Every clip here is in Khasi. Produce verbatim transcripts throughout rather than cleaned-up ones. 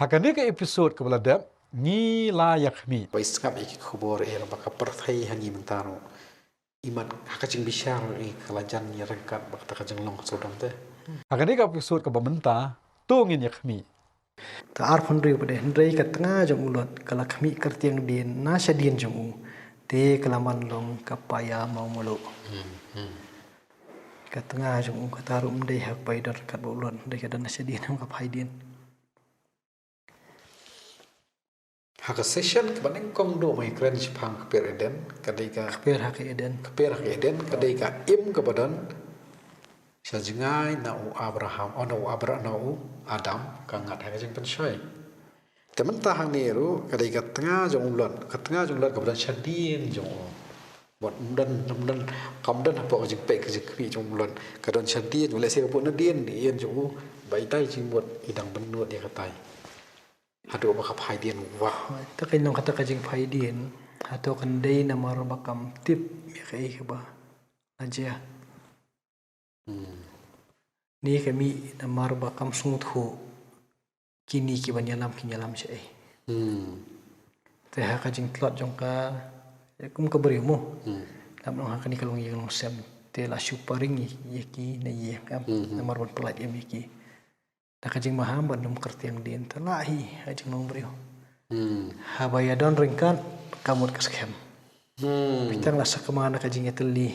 Kane ka episode kaba la dep, ngi la ïa khmih. Ba i sngap ïa ki khubor eh ba ka pyrthei ha ngi mynta ruh. Imat ha ka jingbishar eh ka la jan ïa ryngkat bad kata ka jinglong sawdong te. Ha kane ka episode kaba mynta, to ngin ïa khmih. Te arphew hynriew pat de, hynrei ka tnga jong u Lot ka la khmih kyrtiang dien na shadien jong u. Te ka la man long ka paia mawmluh. Hmm, hmm. Ka tnga jong u kata ruh ym dei ha ka paidor katba u Lot, hynrei ka don na shadien jong ka phai dien. Ha ka session kaba nyngkong duh ma ngi kren shaphang kper Eden, ka dei ka Kper ha ka Eden. Kper ha ka Eden, ka dei ka im kaba don sha jngai na u Abraham, oh, na u Abra-, na u Adam, ka ngat ha ka jingpynshoi. Te mynta hangne ruh, ka dei ka tnga jong u Lot, ka tnga jong u Lot kaba don shadien jong u. Wat ym don, ym don, kam don hapoh ka jingpeit ka jingkhmih jong u Lot. Ka don shadien, u lehse ka put nadien, dien jong u, ba itai jingmut i dang bynnud ïa katai. Haduh ba ka phai dien wah. Te ka long kata ka jingphai dien, hato kan dei namar ba kam tip ïa kaei kaba la jia. Hmm. Ni ka mih namar ba kam sngewthuh kine kiban ïalam kin ïalam shaei. Hmm. Te ha ka jingtlot jong ka, kum ka briew mo. Hmm. Lam long ha kane ka longïing longsem. Te la shu paring ïa ki na ïing, em. Hmm, hmm. Namar ban pyllait em ïa ki. Da ka jingmaham ban ym kyrtiang dien, te lah hi ha jinglong briew. Hmm. Haba ïa don ryngkat, ka mut ka skhem. Hmm. Phi tang la sakma na ka jingïatylli,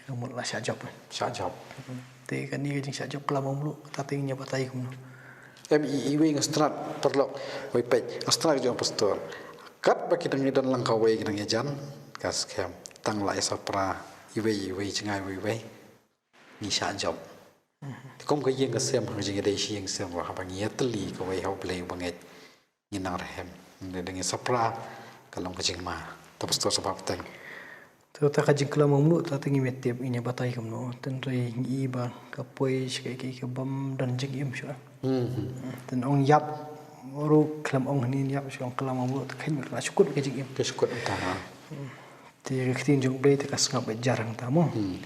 ka mut la shah jop. Shah jop. Hmm. Te kane ka jingshah jop ka la mawmluh, kata te ngin ïa batai kumno. Em i, iwei nga stad paralok, wei peit, nga stad jong pastor. Katba ki dang ïa don lang kawei ki dang ïa jan, ka skhem. Tang la ïa sapra, iwei, iwei, jngai, wei, wei. Ngi shah jop. Mhm. Te kum ka ïing ka sem, ha ka jingïadei shi ïing sem, haba ngi ïatylli kawei ha U Blei uba ngeit. Ngi nang rhem. Ngi dang ïa sapra, ka long ka jingma. Te pastor sa ba bteng. Te ta ka jingkylla mawmluh, ta te ngim tip ngin ïa batai kumno. Tynrai ngi i ba ka poi sha kaei kaei kabym don jingim shuh. Hmm, hmm. Te ong ïap ruh khlem ong hangne ïap shuh, ong kylla mawmluh, te kheiñ ka la shu kut ka jingim. Ka shu kut ta ha. Hmm. Te ka ktien jong U Blei te ka sngap beit jar hangta mo. Hmm.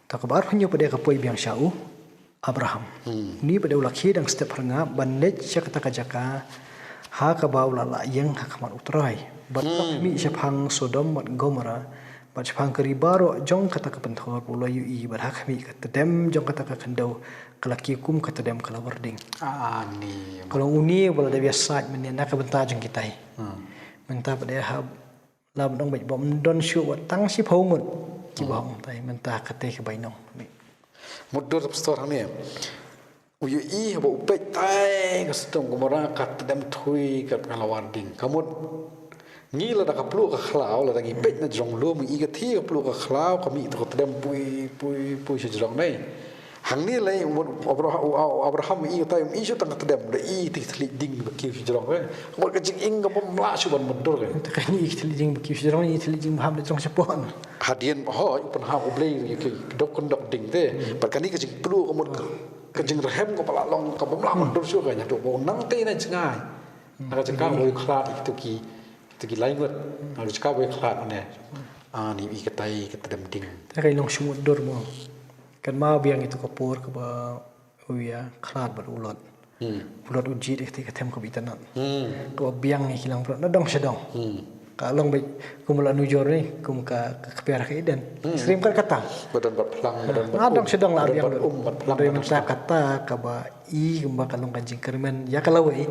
Ta kaba arphew hynñiew pat de ka poi biang sha u Abraham. Hmm. Une pat de u la khie dang step phyrngap ban leit sha kata ka jaka ha kaba u la lah ïeng ha khmat U Trai. Bad u la khmih shaphang Sodom bad Gomorrah, bad shaphang ka ri baroh jong kata ka pynthor ba u la ïohi, bad ha khmih ka tdem jong kata ka khyndew ka la kiew kum ka tdem ka lawar ding. Ah, ni. Ka long une ba la dep ïasaid mynne na ka bynta jong kitai. Hmm. Mynta pat de ha la ban ong beit ba ym don shuh wat tang shiphew ngut kiba ong tai, mynta kata ka bainong. Mutdur pastor hangne. U ïohi haba u peit tai ka Sodom Gomorrah ka tdem thui ka lawar ding. Ka mut ngi lada ka pluh ka khlaw, lada ngi peit na jrong lum, ngi i ka thi ka pluh ka khlaw, ka mih to ka tdem pui pui pui sha jrong ne. Hangne lei u Abraham, u Abraham i tai, i shu tang ka tdem, da i te thylliej ding ba kiew sha jrong, eh. Wat ka jingim ka bym lah shuh ban mutdur, eh. Te ka i thylliej ding ba kiew sha jrong, i thylliej ding ba hap da jrong shapoh. Hadien ho u pynhap U Blei ïa ki dok kyndok ding te. Hmm. Bad kane ka jingpluh ka mut ka, ka jingrhem ka ba la long ka bym lah mutdur shuh ka ïa to ba nang te na jngai. Hmm. Na ka jaka ba u khlad ïa kito ki, kito ki lai ngut. Na ka jaka ba u khlad ne. Ah, ni i katai ka tdem ding. Te ka i long shu mutdur mo. Kan ma biang ito ka por kaba u ïa khlad bad u Lot. Hmm. U Lot u jied ïa kata ka them kaba itynnad. Hmm. Kaba biang ïa ki langbrot na dong sha dong. Hmm. Ka long beit kum la nujor ne kum ka, ka kper ka Eden. Hmm. Srim kat kata. Ba don bad phlang, ba don bad um. Na dong sha dong la biang. Ba don bad um, bad phlang. Dei mynta kata kaba i kumba ka long ka jingkyrmen ïa ka lawei.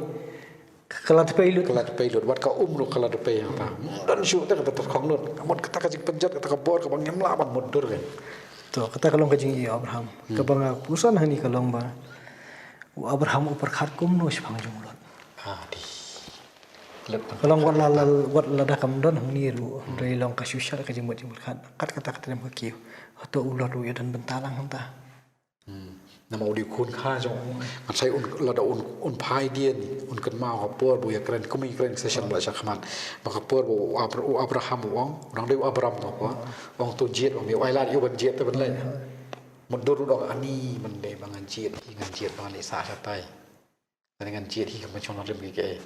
Ka la tpei lut. Ka la tpei lut. Wat ka um ruh ka la tpei hangta. Don shuh te kata tyrkhong lut. Ka mut kata ka jingpynjot kata ka bor kaba ngim lah ban mutdur kan. To kata ka long ka jingïohi Abraham. Hmm. Kaba nga pyrshang hangne ka long ba u Abraham u pyrkhat kumno shaphang jong u Lot. Ah, di. Ka long wat la, la, wat lada kam don hangne ruh. Hmm. Hynrei long ka shu shad ka jingmut jingpyrkhat. Kat kata ka tdem ka kiew. Hato u Lot u ïa don bynta lang hangta. Hmm. Namar u dei u khun kha jong u. Ngan sa ïa un, lada un, un phai dien, un kynmaw ka por ba u ïa kren, kum i kren session ba la shah khmat. Ba ka por ba u Abra-, u Abraham u ong, u dang dei u Abram no ko. U ong to jied, u ong ïa u ai lad ïa u ban jied te ban leit. Mutdur u ong ani man dei ba ngan jied, ngan jied ba ngan leit sah shatai. Lane ngan jied hi kam shong nongrim ki kaei.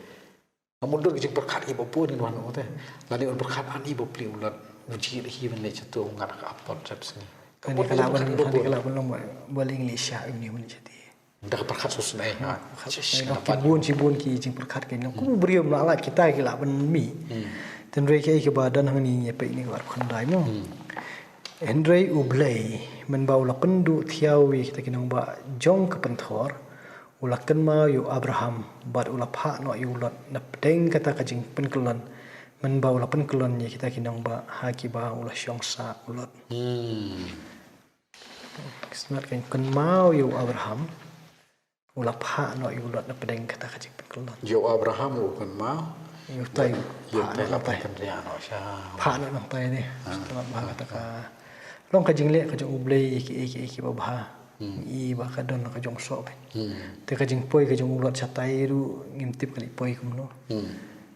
Nga mutdur ka jingpyrkhat ki ba pun ngan wan u te. Lane un pyrkhat ani ba plie u Lot. U jied hi ban leit shato u ngat ka apot rep sngi. Kane ka lah ban, kane ka lah ban long ba, ba leng leit sha uni ban leit shati. Da ka pyrkhat sngewsynei, ha. Pyrkhat sngewsynei, ki bun, ki bun ki jingpyrkhat ki nong. Kum u briew, ym lah lait kita ki lah ban mih. Hynrei kaei kaba don hangne, ngi peit ne ka arphew khyndai mo. Hynrei U Blei, mynba u la pynduh thiaw ïa kita ki nongbah jong ka pynthor, u la kynmaw ïa u Abraham, bad u la phah noh ïa u Lot napdeng kata ka jingpynkyllon, mynba u la pynkyllon ïa kita ki nongbah ha kiba u la shong sah u Lot. Ki smat kan kynmaw ïa u Abraham, u la phah noh ïa u Lot napdeng kata ka jingpynkyllon. Ïa u Abraham u kynmaw. Ïa utai, ïa phah utai noh la nangtai. Pynkyndriah noh sha. Phah noh nangtai ne. Sngewtynnat bha kata ka. Long ka jingleh ka jong U Blei ïa kiei kiei kiba bha. Ngi i ba ka don ka jong soh kan. Te ka jingpoi ka jong u Lot shatai ruh ngim tip ka la poi kumno.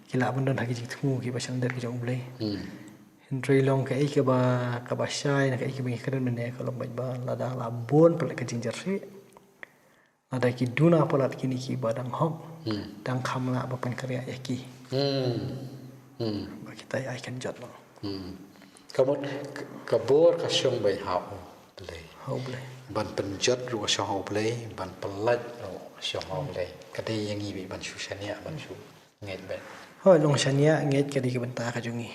Ki lah ban don ha ki jingthmu kiba shyrkhei ka jong U Blei. Hynrei long kaei kaba, kaba shai na kaei kaba ngi kren mynne ka long bad ba lada la bun palat ka jingjyrsieh, lada ki duna palat kine kiba dang hok, dang kham lah ba pynkynriah ïa ki. Ba kita ai kynjat noh. Ka mut, ka, ka bor ka shong beit ha U Blei. Ha U Blei. Ban pynjot ruh ka shong ha U Blei, ban pyllait ruh ka shong ha U Blei. Ka dei ïa ngi beit ban shu shaniah, ban shu ngeit beit. Hooid, long shaniah ngeit ka dei ka bynta ka jong ngi.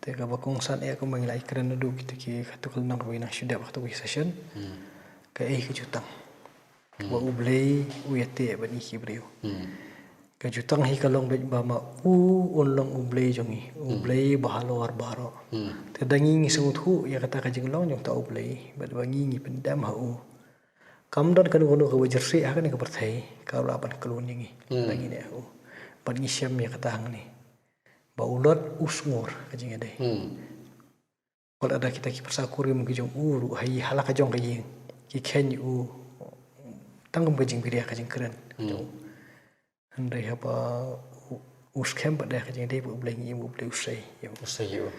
Te kaba kongsan eh kumba ngi la ïakren naduh kita ki, katto ka lynnong kaba ngi nang shu dep katto ka session. Kaei ka jutang kaba U Blei u ïateh bad ngi ki briew. Ka jutang hi ka long beit ba ma u un long U Blei jong ngi, U Blei ba halor baroh. Te da ngi ngi sngewthuh ïa kata ka jinglong jong uta U Blei, bad ba ngi ngi pyndem ha u, kam don kano kano kaba jyrsieh ha kane ka pyrthei ka lah ban khlun ïa ngi. Da ngi neh ha u. Bad ngi shem ïa kata hangne ba u Lot u sngur ka jingïadei. Wat lada kita ki pyrsa kurim ki jong u ruh ha ïing, ha la ka jong ka ïing, ki kheiñ u tang kum ka jingbiria ka jingkren. Hynrei haba u, u skhem pat da ka jingïadei bad U Blei, ngi i ba U Blei u sei ïa u. U sei ïa u.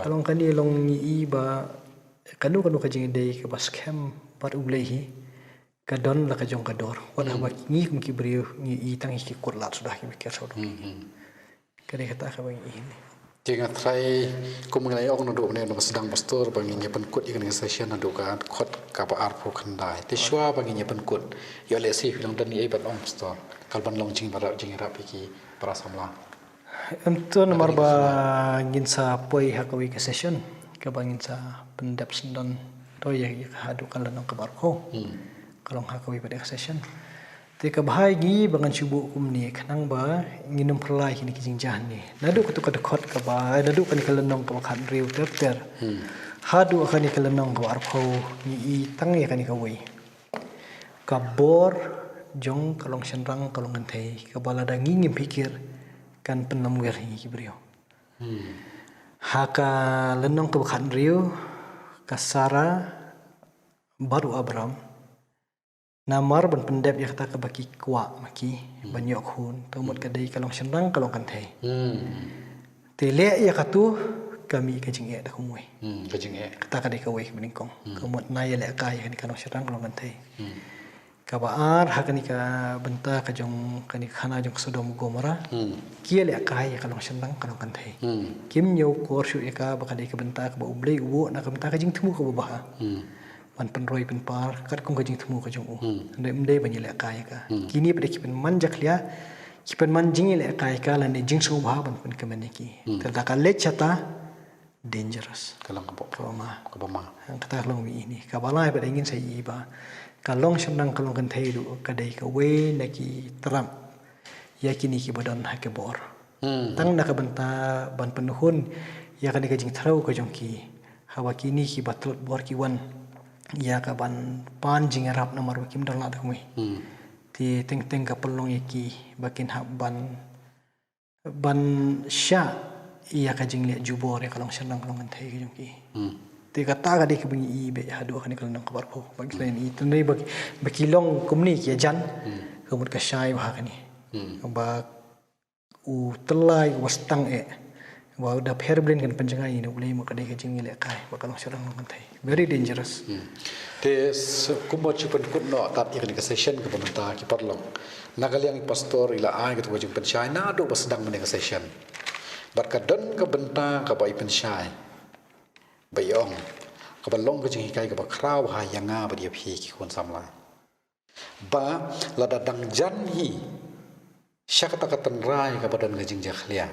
Ka long kane long ngi i ba kano kano ka jingïadei kaba skhem bad U Blei hi ka don la ka jong ka dor. Wat haba ngi kum ki briew ngi i tang ïa ki kut lad suda kiba ker sawdong. Ka dei kata kaba ngi i hangne. Te nga tharai kum ngi la ïa ong naduh mynne, na ba sdang pastor, ba ngin ïa pynkut ïa kane ka session naduh ka dkhot kaba arphew khyndai. Te shuwa ba ngin ïa pynkut, ïoh lehse phi long don ei ban ong pastor, ka lah ban long jingïarap, jingïarap ïa ki para samla. Em, to namar ba ngin sa poi ha kawei ka session kaba ngin sa pyndep syndon to ïa, ïa ka haduh ka lynnong kaba arphew. Ka long ha kawei pat ka session. Te kaba bha ïa ngi ba ngan shu buh kumne khnang ba ngin ym pyrlai kine ki jingjia hangne. Naduh kato ka dkhot kaba, naduh kane ka lynnong kaba khathynriew ter ter haduh kane ka lynnong kaba arphew, ngi i tang ïa kane kawei. Ka bor jong ka long shynrang ka long kynthei kaba lada ngi ngim phikir kan pynlamwir ïa ngi ki briew. Ha ka lynnong kaba khathynriew, ka Sara bad u Abram, namar ban pyndep ïa kata kaba ki kwah ma ki ban ïoh khun, te mut ka dei ka long shynrang ka long kynthei. Te leh ïa kato ka mih ka jingeh da kumwei. Ka jingeh. Kata ka dei kawei kaba nyngkong. Ka mut na ïalehkai ïa kane ka long shynrang ka long kynthei. Kaba ar ha kane ka bynta ka jong kane ka khana jong ka Sodom Gomora. Ki ïalehkai ïa ka long shynrang ka long kynthei. Kim ñiew kor shuh ïa ka ba ka dei ka bynta kaba U Blei u buh na ka bynta ka jingthmu kaba bha. Ban pynroi pynpar katkum ka jingthmu ka jong u. Hynrei ym dei ban ïalehkai ïa ka. Kine pat ki pynman jakhlia, ki pynman jingïalehkai ïa ka lane jingsngewbha ban pynkmen ïa ki. Te lada ka leit shata, dangerous. Ka long kaba, kaba ma. Kaba ma. Hangta ka long mih ine. Kaba lai pat ngin sa i ba ka long shynrang ka long kynthei ruh ka dei kawei na ki trap ïa kine kiba don ha ka bor. Tang na ka bynta ban pynhun ïa kane ka jingthrew ka jong ki. Haba kine kiba tlot bor ki wan ïa ka ban pan jingïarap namar ba kim don lad kumwei. Te teng teng ka pynlong ïa ki ba kin hap ban ban shah ïa ka jingleh jubor ïa ka long shynrang ka long kynthei ka jong ki. Te kata ka dei kaba ngi i beit haduh kane ka lynnong kaba arphew. Ba ki, i tynrai ba ki, ba ki long kumne ki ïajan. Ka mut ka shai bha kane. Ba u tyllai u ba stang eh. Ba u da pher blin kan pynjngai ïa U Blei mut ka dei ka jingïalehkai ba ka long shynrang long kynthei. Very dangerous. Te kumba shu pynkut noh tad ïa kane ka session kaba mynta ki paralok. Na ka liang i pastor i la ai kato ka jingpynshai naduh ba sdang mynne ka session. Bad ka don ka bynta kaba i pynshai ba i ong, kaba long ka jinghikai kaba khraw ha ïa nga bad ïa phi ki khun samla. Ba lada dang jan hi sha kata ka tynrai kaba don ka jingjakhlia,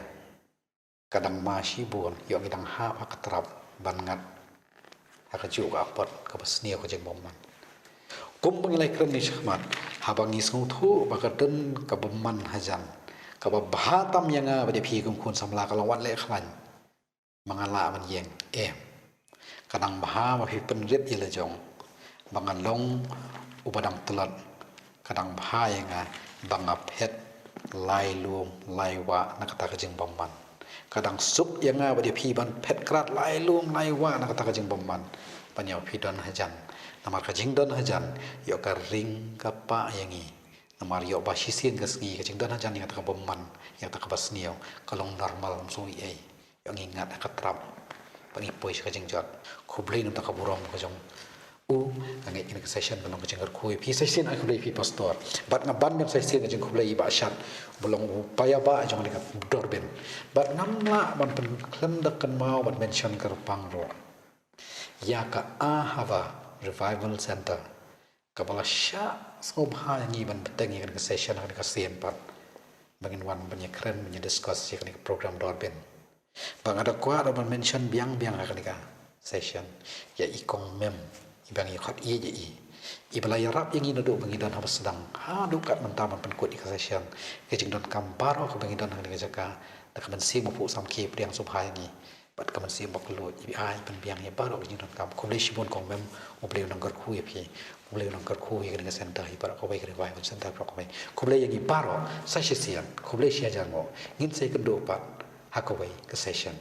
ka dang ma shibun ïoh ngi dang hap ha ka trap ban ngat ha kajuh ka apot kaba sniew ka jingbymman. Kumba ngi la ïakren shakhmat, haba ngi sngewthuh ba ka don ka bymman hajan kaba bha tam ïa nga bad ïa phi kum khun samla, ka long wat leh khlaiñ, ma nga lah ban ïeng, em. Ka dang bha ba phi pynrit ïa la jong ba nga long uba dang tlot. Ka dang bha ïa nga ba nga phet lai lum lai wah na kata ka jingbymman. Ka dang suk ïa nga bad ïa phi ban phet krad lai lum lai wah na kata ka jingbymman, ban ïa phi don hajan. Namar ka jingdon hajan ïoh ka ring ka pah ïa ngi. Namar ïoh ba shisien ka sngi ka jingdon hajan ïa kata ka bymman, ïa kata kaba sniew, ka long normal, ym sngewsih ei. Ïoh ngi ngat ha ka trap ba ngi poi sha ka jingjot. Khublei na kata ka burom ka jong u. Nga ngeit kane ka session ka long ka jingkyrkhu ïa phi. Sa shisien ai khublei ïa phi, Pastor. Bad nga ban ban sa shisien ka jingkhublei ïa i Bah Shad, ba long u paidbah jong kane ka Dorbin. Bad ngam lah ban pynkhlem da kynmaw ban mention kyrpang ruh ïa ka Ahava Revival Center, kaba la shah sngewbha ïa ngi ban bteng ïa kane ka session ha kane ka sien pat, ba ngin wan ban ïakren ban ïa discuss ïa kane ka program Dorbin. Ba nga da kwah ruh ban mention biang biang ha kane ka session ïa i Kong Mem, iba ngi khot ïeit ïa i, iba la ïarap ïa ngi naduh ba ngi don haba sdang haduh kat mynta ban pynkut ïa ka session. Ka jingdonkam baroh kaba ngi don ha kane ka jaka, da ka mynsiem ba phuh samrkhie pdiang sngewbha ïa ngi. Bad ka mynsiem bakla, i ai pynbiang ïa baroh ka jingdonkam. Khublei shibun Kong Mem, U Blei un nang kyrkhu ïa phi. U Blei un nang kyrkhu ïa kane ka center, ïa baroh kawei ka Revival Center baroh kawei. Khublei ïa ngi baroh sa shisien, khublei shi hajar nguh. Ngin sa ïakynduh pat ha kawei ka session.